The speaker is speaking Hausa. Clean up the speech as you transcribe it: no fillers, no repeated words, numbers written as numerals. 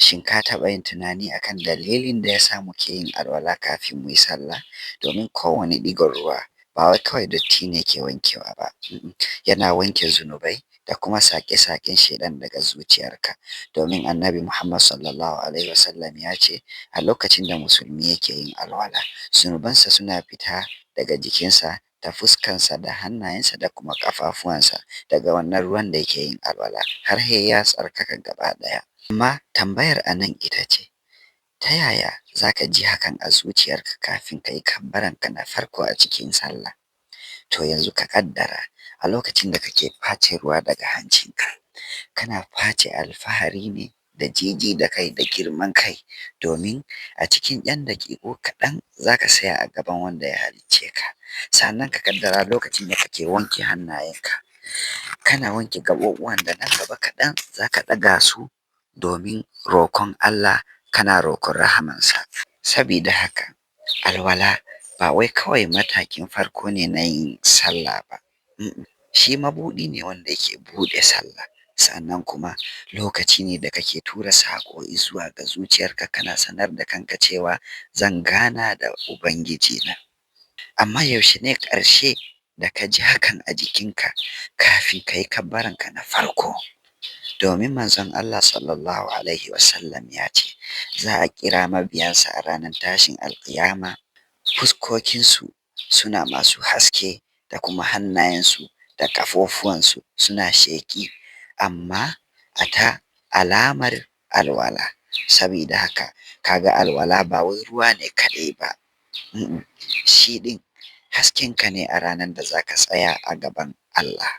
Shin ka taɓa yin tunani akan dalilin da ya sa muke yin alwala kafin mu yi sallah? Domin kowane ɗigon ruwa ba wai kawai datti ne ke wankewa ba, yana wanke zunubai da kuma saƙe-saƙen shaiɗan daga zuciyarka. Domin Annabi Muhammad Sallallahu Alaihi Wasallam ya ce a lokacin da musulmi yake yin alwala, zunubansa suna fita daga jikinsa ta fuskansa da hannayensa da kuma ƙafafuwansa daga wannan ruwan da yake yin alwala har sai ya tsarkaka gaba ɗaya. Amma tambayar a nan ita ce, ta yaya za ka ji hakan a zuciyarka kafin ka yi kabbaranka na farko a cikin sallah? To yanzu ka ƙaddara a lokacin da kake face ruwa daga hancinka, kana face alfahari ne da jiji da kai da girman kai, domin a cikin ‘yan daƙiƙu kaɗan za ka tsaya a gaban wanda ya halicce ka. Sannan ka ƙaddara lokacin da kake wanke hannayenka, kana wanke gaɓoɓuwan da nan gaba kaɗan za ka ɗaga su domin roƙon Allah, kana roƙon rahamansa. Sabida haka alwala ba wai kawai matakin farko ne na yin sallah ba, shi mabuɗi ne wanda yake buɗe sallah. Sannan kuma lokaci ne da kake tura saƙo zuwa ga zuciyarka, kana sanar da kanka cewa zan gana da Ubangijina. Amma yaushe ne ƙarshe da ka ji hakan a jikinka kafin ka yi kabbaranka na farko? Domin Manzon Allah Sallallahu Alaihi Wasallam ya ce za a kira mabiyansa a ranar tashin alƙiyama, fuskokinsu suna masu haske da kuma hannayensu da ƙafafuwansu suna sheƙi, amma a ta alamar alwala. Sabida haka kaga alwala ba wai ruwa ne kaɗai ba, shi ɗin haskenka ne a ranar da za ka tsaya a gaban Allah.